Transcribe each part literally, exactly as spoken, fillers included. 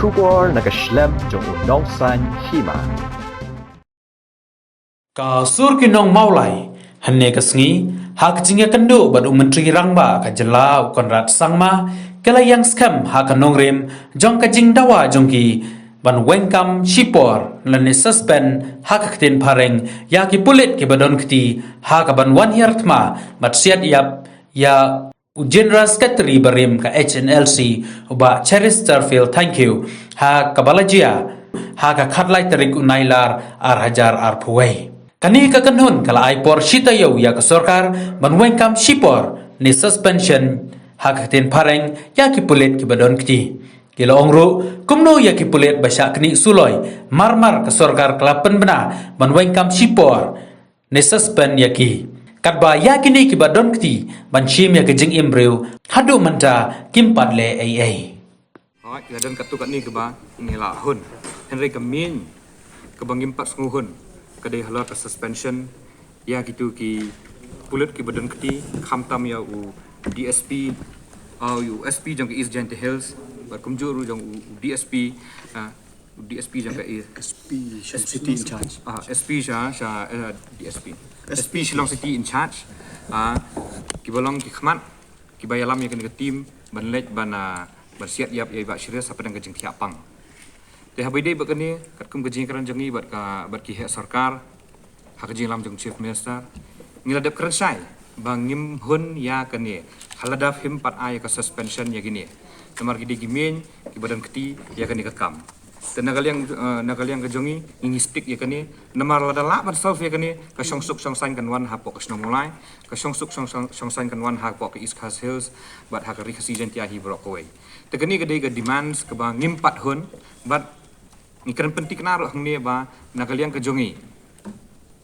Khubor na ka shlem jong u nongsan hima. Ka sur ki nong Mawlai, hynne ka sngi, ha ka jingïakynduh bad u Myntri Rangbah ka jylla u Conrad Sangma, ka la ïeng skhem ha ka nongrim jong ka jingdawa jong ki ban weng kam shipor lane suspend ha ka ktien phareng ïa ki pulit kiba don kti ha ka ban wan hiar thma bad siat ïap ïa u General Secretary barim ka H N L C, u Bah Cheristerfield Thangkhiew, ha kaba la jia ha ka khatlai tarik u Nailar ar hajar arphew wei. Kane ka kynhun ka la ai por shi taïew ïa ka sorkar ban weng kam shipor ne suspension ha ka ktien phareng ïa ki pulit kiba don kti. Ki la ong ruh, kumno ïa ki pulit ba shah knieh suloi, mar mar ka sorkar ka la pynbna ban weng kam shipor ne suspend ïa ki. Katba ïa kine kiba don kti ban shim ïa ka jingim briew, haduh mynta kim pat leh ei ei. Hooid, la don katto katne kaba ngi la hun. Hynrei ka main kaba ngim pat sngew hun ka dei halor ka suspension ïa kito ki pulit kiba don kti, khamtam ïa u D S P, ah, u S P jong ka East Jaintia Hills, bad kumjuh ruh jong u, u D S P, ah, u D S P jong ka East. S P, Shyllong City in charge. Ah, S P sha, sha, eh, D S P. S P Shillong City in charge. Ah, kiba long ki khmat, kiba ïalam ïa kane ka team ban leit ban, ah, ban siat ïap ïa i Bah Cheristerfield hapdeng ka jingthiah pang. Te haba ïadei bad kane, katkum ka jingkren jong ngi bad ka, bad ki heh sorkar, ha ka jingïalam jong Chief Minister, ngi la dep kren shai ba ngim hun ïa kane, ha lada phim pat ai ka suspension ïa kine. Namar ki dei ki main kiba don kti ïa kane ka kam. Te na ka liang, eh, na ka liang ka jong ngi, ngi, ngi stick ïa kane. Namar lada lah ban solve ïa kane, ka shongsuk shongsaiñ kan wan hapoh ka shnong Mawlai, ka shongsuk shong, shong, shongsaiñ kan wan hapoh ka East Khasi Hills bad ha ka Ri Khasi Jaiñtia hi baroh kawei. Te kane ka dei ka demands kaba ngim pat hun, bad ngi kren pynthikna ruh hangne ba na ka liang ka jong ngi,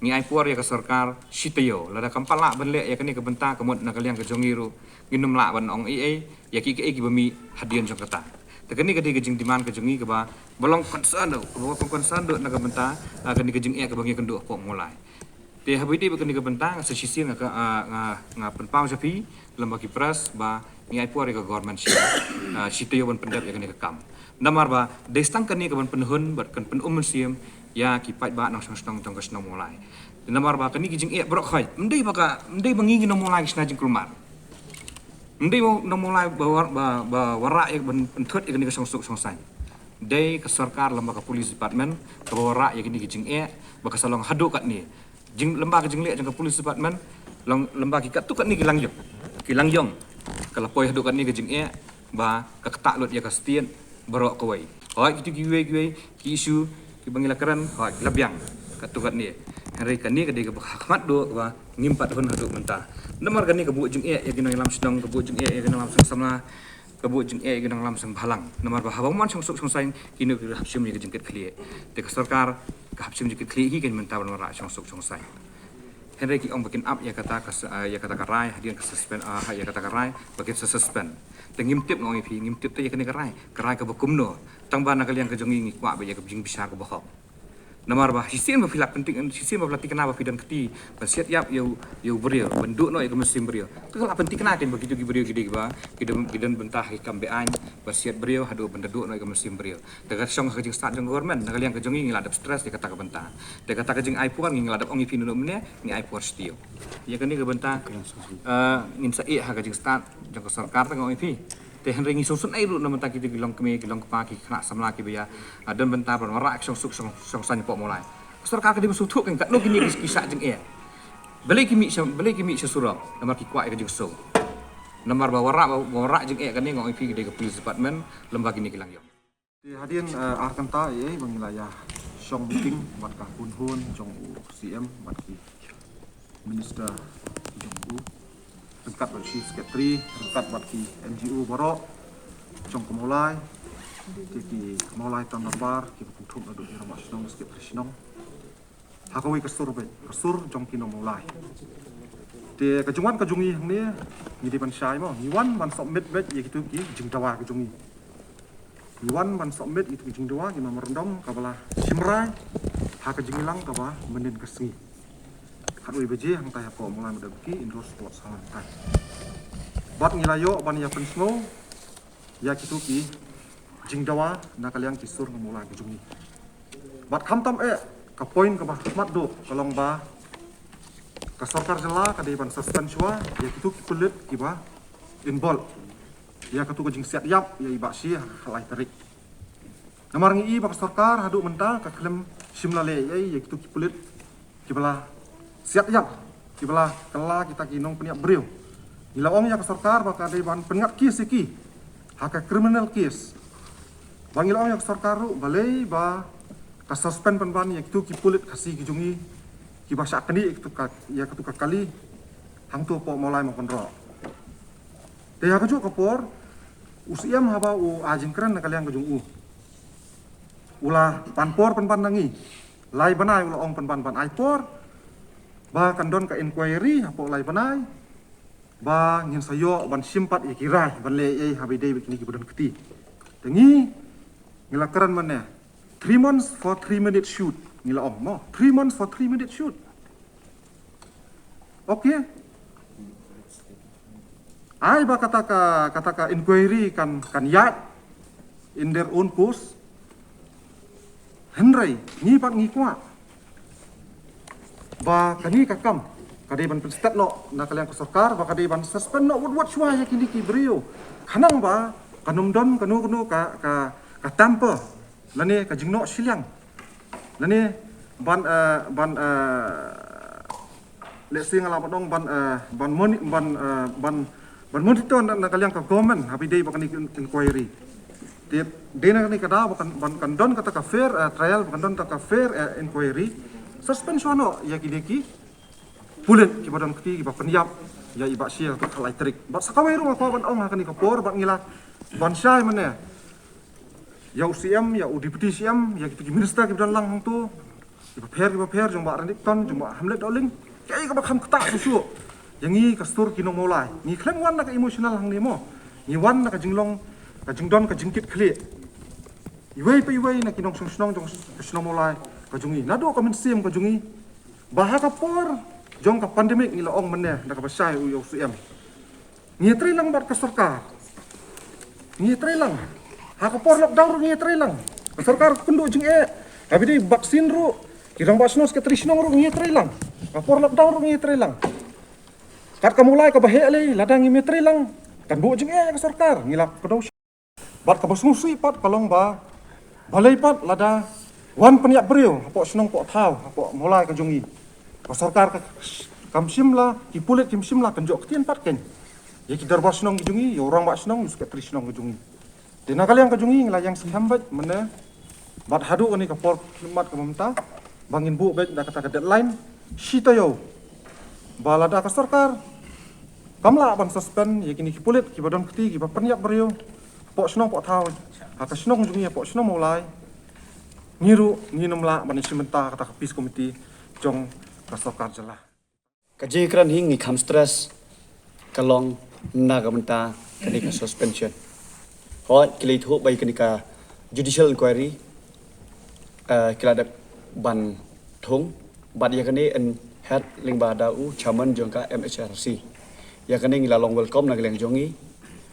ngi ai por ïa ka sorkar shi taïew. Lada kam pat lah ban leh ïa kane ka bynta, ka mut na ka liang ka jong ngi ruh ngin ym lah ban ong ei ei ïa kiei kiei kiba mih hadien jong kata. Te kane ka dei ka jingdemand ka jong ngi kaba, ba long concern ruh, kaba long concern ruh na ka bynta, ah, kane ka jingeh kaba ngi ïakynduh hapoh Mawlai. Te haba ïadei bad kane ka bynta, nga sa shisien nga ka, ah, nga, nga pynpaw sha phi lem bad ki press ba ngi ai por ïa ka government shi, ah, shi taïew ban pyndep ïa kane ka kam. Namar ba dei tang kane ka ban pynhun bad kan pynum mynsiem ïa ki paidbah nongshong shnong jong ka shnong Mawlai. Namar ba kane ki jingeh baroh khoit, ym dei ba ka, ym dei ba ngi ngi nong Mawlai ngi shna jingkulmar. Ym dei ba nong Mawlai ba war-, ba, ba wanrah ïa ban pynthut ïa kane ka shongsuk shongsaiñ. Dei ka sorkar lem bad ka police department kaba wanrah ïa kine ki jingeh ba ka sa long haduh katne. Jing, lem bad ka jingleh jong ka police department, long, lem bad ki katto katne ki lang ïong, ki lang ïong, ka la poi haduh katne ka jingeh ba ka ktah lut ïa ka state baroh kawei. Hooid, kito kiwei kiwei ki issue kiba ngi la kren, hooid, la biang katto katne. Hynrei kane ka dei kaba ha khmat duh kaba ngim pat hun haduh mynta. Namar kane ka buh jingeh ïa ki nongïalam shnong, ka buh jingeh ïa ki nongïalam shnong samla, ka buh jingeh ïa ki nongïalam shnong bhalang. Namar ba haba ym wan shongsuk shongsaiñ, kino ki hap shim ïa ka jingkitkhlieh. Te ka sorkar ka hap shim jingkitkhlieh hi, kan mynta ban wanrah shongsuk shongsaiñ. Hynrei ki ong ba kin ap ïa kata ka s-, ah, ïa kata ka rai, hadien ka suspend, ah, ïa kata ka rai ba kin sa suspend. Te ngim tip, nga ong ïa phi, ngim tip te ïa kane ka rai, ka rai kaba kumno. Tang ba na ka liang ka jong ngi ngi kwah ba ïa ka jingbishar kaba hok. Namar ba shisien ba phi la pynthik, shisien ba phi la thikna ba phi don kti ban siat ïap ïa u, ïa u briew, ban duh noh ïa ka mynsiem briew, te ka la pynthikna kein ba kito ki briew ki dei kiba ki don, ki don bynta ha ki kam be-aiñ, ban siat briew haduh ban da duh noh ïa ka mynsiem briew. Te ka shong ha ka jingstad jong ka government, na ka liang ka jong ngi ngi la dep stress ïa kata ka bynta. Te kata ka jingai por ngi, ngi la dep ong ïa phi naduh mynne, ngi ai por shi taïew. Ïa kane ka bynta, eh, ngin sa ïeh ha ka jingstad jong ka sorkar, te nga ong ïa phi. Te hynrei ngi sngewsynei ruh na ka bynta kito ki longkmie, ki longkpa, ki khynnah samla kiba ïa, ah, don bynta ban wanrah ka shongsuk shong, shongsaiñ hapoh Mawlai. Ka sorkar ka dei ban sngewthuh kein katno kine ki, ki shah jingeh. Balei ki mih sha, balei ki mih sha surok, namar ki kwah ïa ka jingsuk. Namar ba wanrah, ba wanrah jingeh kane, nga ong ïa phi, ki dei ka police department lem bad kine ki lang ïong. Te hadien, eh, ar kynta ei ei ba ngi la ïa shong meeting bad ka kynhun jong u C M bad ki minister jong u, ryngkat bad chief secretary, ryngkat bad ki N G O baroh jong ka Mawlai, te ki Mawlai Town Dorbar, kiba kynthup naduh ïa rangbah shnong, secretary shnong, ha kawei ka sur beit, ka sur jong ki nong Mawlai. Te ka jingwan ka jong ngi hangne, ngi dei ban shai mo, ngi wan ban submit beit ïa kito ki jingdawa ka jong ngi. Ngi wan ban submit ïa kito ki jingdawa, ngi memorandum kaba la shim rai ha ka jingïalang kaba mynnin ka sngi. Khatwei baje hangtai hapoh Mawlai Madam ki indoor sports hall hangtai. Bad ngi la ïoh ban ïa pynsngew ïa kito ki jingdawa na ka liang ki sur nongmulai ka jong ngi. Bad khamtam eh, ka point kaba khmat duh ka long ba ka sorkar jylla ka dei ban suspend shuwa ïa kitu ki pulit kiba involve ïa katu ka jingsiat ïap ïa i Bah Shi ha ka lai tarik. Namar ngi i ba ka sorkar haduh mynta ka khlem shim la leh ei ei ïa kitu ki pulit kiba la siat ïap, kiba la kylla kita ki nongpynïap briew. Ngi la ong ïa ka sorkar ba ka dei ban pynngat case ïa ki ha ka criminal case. Ba ngi la ong ïa ka sorkar ruh balei ba ka suspend pynban ïa kitu ki pulit Khasi ki jong ngi kiba shah knieh ïa katu ka, ïa katu ka kali hangto hapoh Mawlai Mawkynroh. Te ha kajuh ka por u Siem haba u ai jingkren na ka liang ka jong u, u la pan por pynban na ngi. Lai bnai u la ong pynban ban ai por ba kan don ka inquiry hapoh lai bnai ba ngin sa ïoh ban shim pat ïa ki rai ban leh ei ei haba ïadei bad kine kiba don kti. Te ngi, ngi la kren mynne, three months for three minute shoot. Ngi la ong mo, three months for three minute shoot. Okay. Ai ba kata ka, kata ka inquiry kan, kan ïaid in their own course. Hynrei ngi pat ngi kwah ba kane ka kam ka dei ban pynstet noh na ka liang ka sorkar, ba ka dei ban suspend noh wat wat shuwa ïa kine ki briew. Khnang ba kan ym don kano kano ka, ka, ka temper lane ka jingnoh shiliang lane ban, eh, ban, eh, lehse nga lah ban ong ban, eh, ban moni-, ban, eh, ban, ban monitor na, na ka liang ka government haba ïadei bad kane ka inquiry. Te dei na kane ka daw ba kan, ban kan don kata ka fair, eh, trial, ba kan don kata ka fair, eh, inquiry. Suspend shuwa noh ïa kine ki pulit kiba don kti kiba pynïap ïa i Bah Shi ha ka lai tarik. Bad sa kawei ruh nga kwah ban ong ha kane ka por bad ngi la ban shai mynne ïa u Siem, ïa u Deputy Siem, ïa kito ki minister kiba don lang hangto, kiba pher, kiba pher, jong Bah Ranjit Ton, jong Bah Hamlet Dohling, kaei kaba kham ktah shuh shuh ïa ngi ka sur ki nong Mawlai. Ngi khlem wan na ka emotional hangne mo, ngi wan na ka jinglong, ka jingdon, ka jingkit khlieh iwei pa iwei na ki nongshong shnong jong ka shnong Mawlai ka jong ngi, naduh ka mynsiem ka jong ngi. Ba ha ka por jong ka pandemic ngi la ong mynne da kaba shai u ïa u Siem, ngi ïatrei lang bad ka sorkar. Ngi ïatrei lang. Ha ka por lockdown ruh ngi ïatrei lang. Ka sorkar ka kynduh jingeh. Haba ïadei vaccine ruh, ki rangbah shnong, secretary shnong ruh ngi ïatrei lang. Ka por lockdown ruh ngi ïatrei lang. Kat ka Mawlai kaba heh lei, lada ngim ïatrei lang, kan buh jingeh ïa ka sorkar. Ngi la kdew. Bad kaba sngewsih pat ka long ba balei pat lada wan pynïap briew hapoh shnong poh thaw hapoh Mawlai ka jong ngi, ka sorkar ka, kam shym la, ki pulit kim shym la kynjoh ktien pat kein ïa ki dorbar shnong ki jong ngi, ïa u rangbah shnong, ïa u secretary shnong ka jong ngi. Te na ka liang ka jong ngi ngi la ïeng skhem beit mynne. Bad haduh kane ka por khmat ka mynta ba ngin buh beit da kata ka deadline shi taïew, ba lada ka sorkar kam lah ban suspend ïa kine ki pulit kiba don kti kiba pynïap briew hapoh shnong poh thaw ha ka shnong jong ngi, hapoh shnong Mawlai, ngi ruh ngin ym lah ban ïashim bynta kata ka peace committee jong ka sorkar jylla. Ka jingkren hi ngi kham stress ka long na ka bynta kane ka suspension. Hooid, ki la ïathuh ba ïa kane ka judicial inquiry, eh, ki la dep ban thung, bad ïa kane yn head lyngba da u chairman jong ka M H R C. Ïa kane ngi la long welcome na ka liang jong ngi.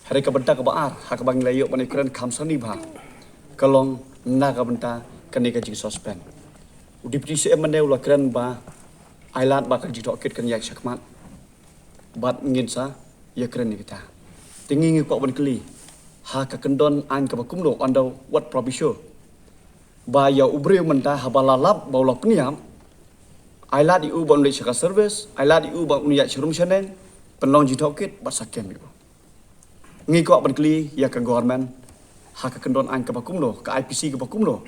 Hynrei ka bynta kaba ar ha kaba ngi la ïoh ban ïakren kham sani bha ka long na ka bynta kane ka jingsuspend. U Deputy C M mynne u la kren ba ai lad ba ka jingtohkit kan ïaid shakhmat bad ngin sa ïakren ïa kata. Te ngi ngi kwah ban kylli, ha ka kyndon aiñ kaba kumno, under what provision, ba ïa u briew mynta haba la lap ba u la pynïap, ai lad ïa u ba un leit sha ka service, ai lad ïa u ba un ïaid sharum shaneng, pynlong jingtohkit bad sa kem ïa u? Ngi kwah ban kylli ïa ka government, ha ka kyndon aiñ kaba kumno, ka I P C kaba kumno,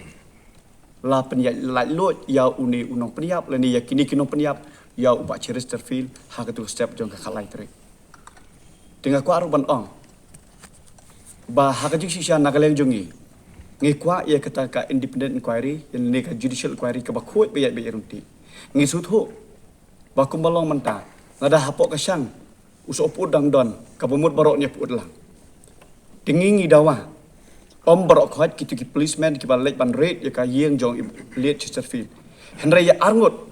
la pynïaid laitluid ïa une u nongpynïap lane ïa kine ki nongpynïap ïa u Bah Chesterfield ha katu ka step jong ka khatlai tarik. Te nga kwah ruh ban ong ba ha ka jingshisha na ka liang jong ngi, ngi kwah ïa kata ka independent inquiry, ïa ne ka judicial inquiry kaba khuid ba ïaid ba ïaid ryntih. Ngi sngewthuh ba kumba long mynta, lada hapoh ka shang u sohpyut dang don, kaba mut baroh ngi ïa pyut lang. Te ngi ngi dawa, ym baroh khoit kito ki policemen kiba leit ban raid ïa ka ïing jong i late Chesterfield. Hynrei ïa arngut,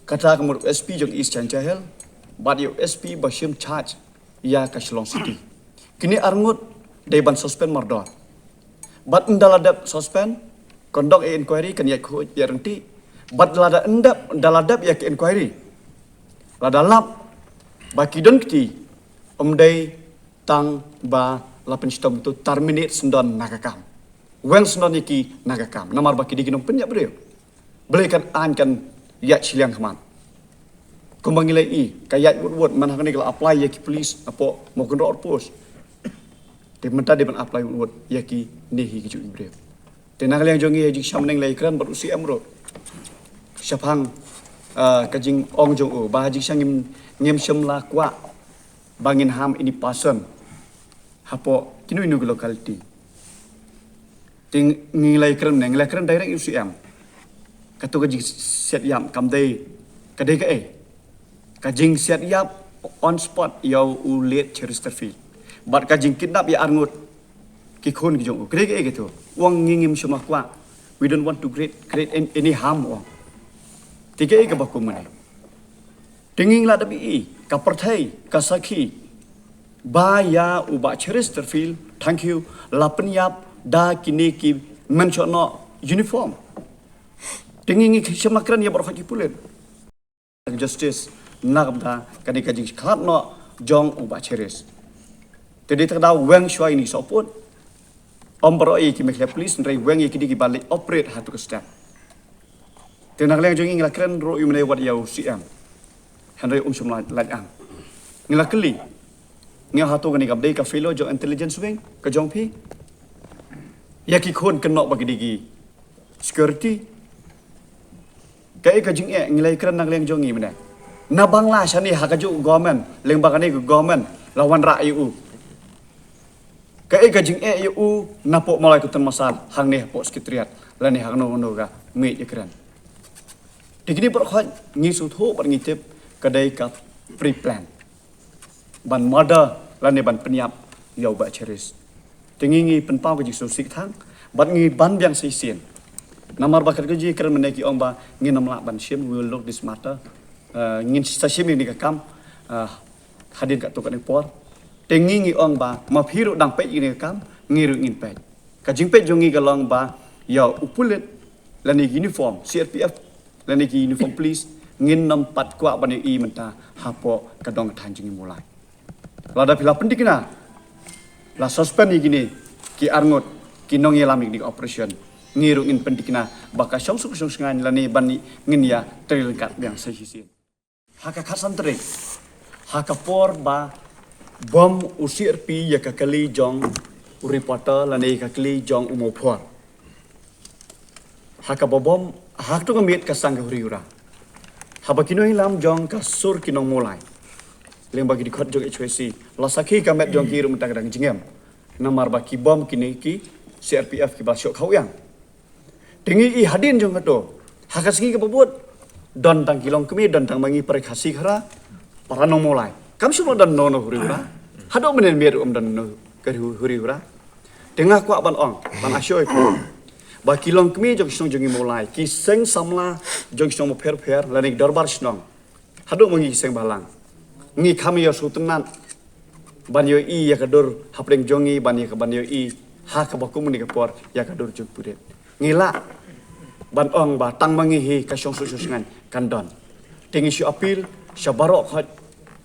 kata ka mut u S P jong East Jaintia Hills bad ïa u S P ba shim charge ïa ka Shillong City, kine arngut dei ban suspend mardor. Bad ynda la dep suspend, conduct a inquiry, kan ïaid khuid ïaid ryntih. Bad lada ynda, ynda la dep ïa ka inquiry, lada lap ba ki don kti, ym dei tang ba la pynshitom, to terminate syndon na ka kam. Weng syndon ïa ki na ka kam. Namar ba ki dei ki nongpynïap briew. Balei kan aiñ kan ïaid shiliang khmat? Kumba ngi la ïohi, ka ïaid wut wut, man hangne ka la apply ïa ki police hapoh Mawkynroh post. Te mynta dei ban apply wut wut ïa kine hi ki jong ki briew. Te na ka liang jong ngi ha jingshisha mynne ngi la ïakren bad u C M ruh shaphang, ah, ka jingong jong u ba ha jingshisha ngim, ngim shym la kwah ba ngin harm any person hapoh kino kino ki locality. Te ngi la ïakren mynne, ngi la ïakren direct ïa u C M. Kato ka jingsiat ïap kam dei, ka dei kaei? Ka jingsiat ïap on spot ïa u late Cheristerfield bad ka jingkidnap ïa arngut ki khun ki jong u, ka dei kaei kato? U ong ngi ngim shym la kwah, we don't want to create, create an-, any harm, u ong. Te kaei kaba kum mynne? Te ngi la dep ïohi ka pyrthei, ka sakhi ba ïa u Bah Cheristerfield, thank you, la pynïap da kine ki mynshuwa noh uniform. Te ngi, ngi shym la kren ïa baroh ki pulit. Justice na ka bynta kane ka jingkhlad noh jong u Bah Cheris. Te dei ta ka daw weng shuwa ïa kine ki sohpud. Ym baroh ïa ki Meghalaya Police, hynrei weng ïa kine kiba leit operate ha tu ka step. Te na ka liang jong ngi ngi la kren ruh ïa mynne wat ïa u C M. Hynrei um shym la lait ang. Ngi la kylli, ngi ong hato kane kam dei ka failure jong intelligence wing ka jong phi? Ïa ki khun kynnoh ba ki dei ki security. Kaei ka jingeh ngi la ïakren na ka liang jong ngi mynne? Na Bangla shane ha kajuh ka government, lyngba kane ka government la wanrah ïa u. Kaei ka jingeh ïa u napoh Mawlai Kutun Massar hangne hapoh Secretariat lane ha kano kano ka miej ïakren? Te kine baroh khoit ngi sngewthuh bad ngi tip ka dei ka pre-plan ban murder lane ban pynïap ïa u Bah Cheris. Te ngi, ngi pynpaw ka jingsngewsih thang bad ngi ban biang sa shisien. Namar ba katkum ka jingkren mynne ki ong ba ngin ym lah ban shim, we will look this matter. Eh, ngin sa shim ïa kane ka kam, eh, hadien katto katne por. Te ngi ngi ong ba ma phi ruh dang peit ïa kane ka kam, ngi ruh ngin peit. Ka jingpeit jong ngi ka long ba ïa u pulit lane uniform C R P F lane ki uniform police ngin nym pat kwah ban ïohi mynta hapoh ka dong ka thaiñ jong ngi Mawlai. Lada phi la pynthikna, la suspend ïa kine ki arngut ki nongïalam ïa kine ki operation, ngi ruh ngin pynthikna ba ka shongsuk shongsngain lane ban ngin ïa trei ryngkat biang sa shisien. Ha ka khatsan tarik, ha ka por ba bom u C R P ïa ka kali jong u reporter lane ïa ka kali jong u Mawphor. Ha kaba bom, ha kato ka miet ka sang ka huri hura. Haba ki nongïalam jong ka sur ki nong Mawlai, lyngba ki dkhot jong H Y C, la sakhi ka met jong ki ruh mynta ka dang jingem. Namar ba ki bom kine ki C R P F kiba shoh khawiang. Te ngi ïohi hadien jong kato, ha ka sngi kaba bud, don tang ki longkmie, don tang ma ngi para Khasi Khara, para nong Mawlai. Kam shym la don no no huri hura. Haduh mynne miet ruh ym don no ka huri hura. Te nga kwah ban ong, ban assure ïa phi ba ki longkmie jong ki shnong jong ngi Mawlai, ki seng samla jong ki shnong bapher bapher lane ki dorbar shnong, haduh ma ngi ki seng bhalang, ngi kham ïa sngewtynnat ban ïohi ïa ka dur hapdeng jong ngi, ban ïa ka, ban ïohi ha kaba kum kane ka por ïa ka dur jong ki pulit. Ngi lah ban ong ba tang ma ngi hi ka shongsuk shongsngain kan don. Te ngi shu appeal sha baroh khoit,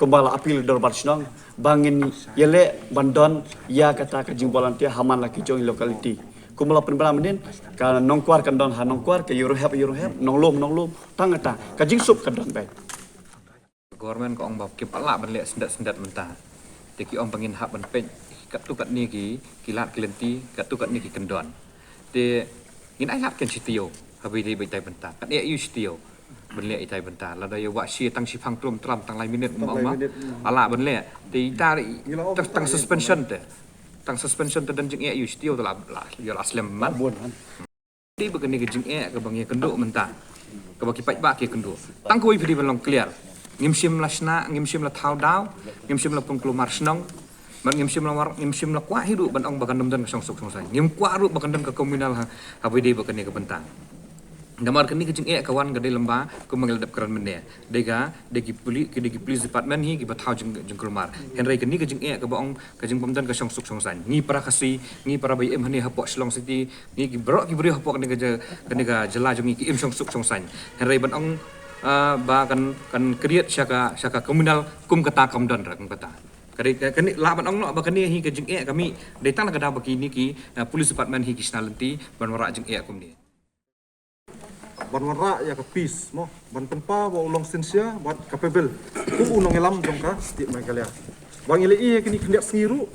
kumba la appeal dorbar shnong, ba ngin ïaleh ban don ïa kata ka jingvolunteer ha man la ki jong i locality. Kumba la pynbna mynnin, ka Nongkwar kan don ha Nongkwar, ka Ïewrynghep Ïewrynghep, Nonglum Nonglum, tang kata ka jingsuk kan don beit. Government ka ong ba kim pat lah ban leh syndet syndet mynta. Te ki ong ba ngin hap ban peit katto katne ki, ki lad ki lynti, katto katne ki kyndon. Te ngin ai lad ken shi taïew, haba ïadei bad itai bynta. Kan eh ïa u shi taïew ban leh itai bynta. Lada ïa wah shi tang shiphang trum tram tang lai minit, tang lai minit, mm, ala ban leh. Te ita tang, tang suspension te. Tang suspension te don jingeh ïa u shi taïew te la, la, ïa la slem man. Bun man. Dei ba kane ka jingeh kaba ngi ïakynduh mynta, kaba ki paidbah ki ïakynduh. Tang kawei phi dei ban long clear. Ngim shym la shna, ngim shym la thaw daw, ngim shym la pynkulmar shnong. Bad ngim shym la war, ngim shym la kwah hi ruh ban ong ba kan ym don ka shongsuk shongsngain. Ngim kwah ruh ba kan don ka communal ha, haba ïadei bad kane ka bynta. Namar kane ka jingeh ka wan ka dei lem bad kumba ngi la dep kren mynne. Dei ka, dei ki puli-, ki, dei ki police department hi kiba thaw jing, jingkulmar. Hynrei kane ka jingeh kaba ong ka jingbymdon ka shongsuk shongsaiñ. Ngi para Khasi, ngi para ba im hangne hapoh Shillong City, ngi ki baroh ki briew hapoh kane ka ja-, kane ka jylla jong ngi ki im shongsuk shongsaiñ. Hynrei ban ong, ah, ba kan, kan create sha ka, sha ka communal kum kata kam don re, kum kata. Ka dei, ka, kane lah ban ong noh ba kane hi ka jingeh ka mih dei tang na ka daw ba kine ki, ah, police department hi ki shna lynti ban wanrah jingeh kumne. Ban wanrah ïa ka peace mo, ban pynpaw ba u long sincere bad capable kum u nongïalam jong ka state Meghalaya. Ba ngi la ïohi ïa kine khyndiat sngi ruh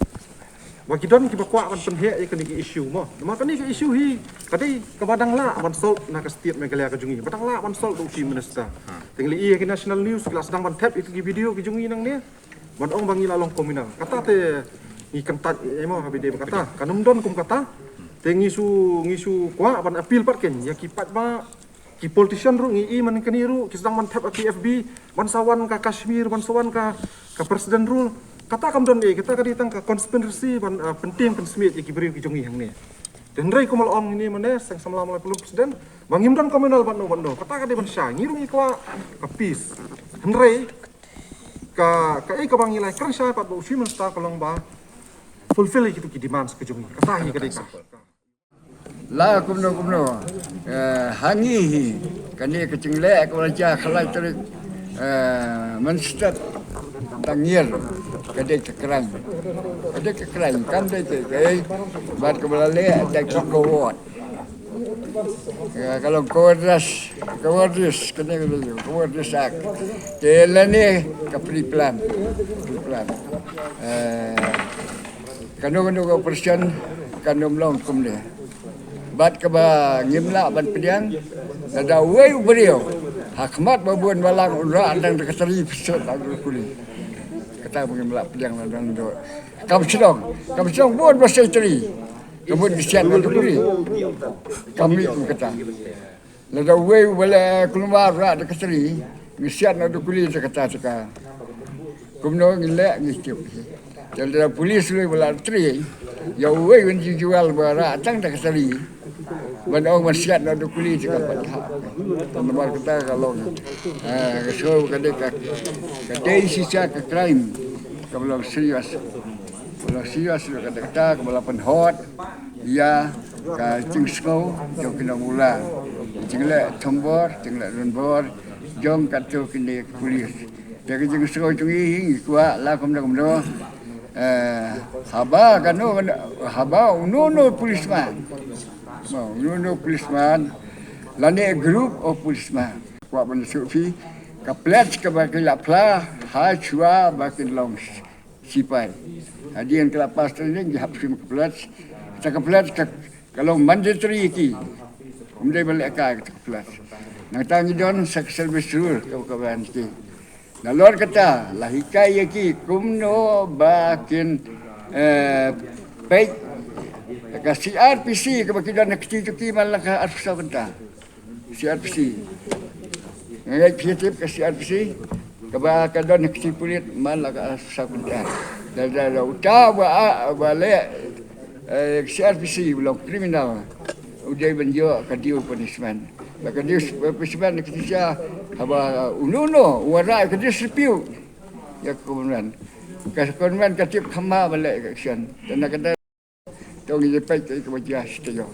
ba ki don kiba kwah ban pynheh ïa kine ki issue mo. Namar kane ka issue hi ka dei kaba dang lah ban solve na ka state Meghalaya ka jong ngi, ba dang lah ban solve da u Chief Minister. Te ngi la ïohi ïa ki national news ki la sdang ban thep ïa ki video ki jong ngi nangne. Ban ong ba ngi la long communal. Kata te ngi kyntait, eh, mo, ha bide ba kata. Kan ym don kum kata. Te ngi shu, ngi shu kwah ban appeal pat kein ïa ki paidbah, ki politician ruh ngi i man kane ruh, ki sdang ban thep ha ki F B, ban sa wan ka Kashmir, ban sa wan ka, ka president rule. Kata kam don eh, kata ka dei tang ka conspiracy ban, ah, pyntieng pynsmiej ïa ki briew ki jong ngi hangne. Te hynrei kumba la ong ine mynne, seng samla malai pulung president, ba ngim don communal bad no bad no. Kata ka dei ban shai, ngi ruh ngi kwah ka peace. Hynrei ka, kaei kaba ngi la kren shai pat bad u Chief Minister ka long ba fulfill ïa kitu ki demands ki jong ngi. Kata hi ka dei ka. La kumno kumno, eh, ha ngi hi, kane ka jingleh kaba la jia ha lai tarik, eh, mynstep Naiïer, ka dei ka crime. Ka dei ka crime, kam dei ka, ka, bad kaba la leh da ki coward. Ka, ka long cowardice, cowardice, kane ka long cowardice act. Te lane ka pre-plan, pre-plan. Eh, kano kano ka operation kan ym long kumne. Bad kaba ngim lah ban pdiang, lada uwei u briew ha khmat ba bun balang un rah tang da ka tari pyrshah da ka kuli. Kata ba ngim lah pdiang lada ngi dei. Kam sdang, kam sdang bun ba sei tari. Ka bun ba siat na da kuli. Kam mih kum kata. Lada uwei u ba leh kulmar rah da ka tari, ngi siat na da kuli da kata, da kata. Kumno ngi leh ngi tip. Te lada police lei ba la tari, ïa uwei u individual ba rah tang da ka tari, ban ong ban siat na da kuli da ka pat ha. Namar kata ka long, eh, ka shu ka dei ka, ka dei shisha ka crime, kaba long serious. Kaba long serious ka dei kata, kaba la pynhot ïa ka jingsngew jong ki nongmula, jingleh thombor, jingleh donbor jong katto katne ki police. Te ka jingsngew jong ngi hi ngi kwah la kumno kumno, eh, haba kano kano, haba uno uno policeman, uno uno policeman lane group of policeman, kwah ban shu phi ka pledge kaba ki la phla ha shuwa ba kin long sipai. Hadien ki la pass training ki hap shim ka pledge. Kata ka pledge ka, ka long mandatory ïa ki. Ym dei ban leh kai kata ka pledge. Nangta ngi don sa ka service rule ka, ka ban ki. Nalor kata la hikai ïa ki kumno ba kin, eh, peit ka C R P C kaba ki don ha kti jong ki man la ka arphew saw kynta. C R P C. Nga ngeit phi tip ka C R P C kaba ka don ha kti pulit man la ka arphew saw kynta. Da, da, da uta ba, ba leh, eh, C R P C ba long criminal, u dei ban ïoh ka due punishment. Ba ka due punishment ka dei shisha haba uno uno u wanrah ka disrepute ïa ka government. Ka government ka tip kham bha ban leh ka action. Te na kata To ngi peit kaei kaba jia sha taïew.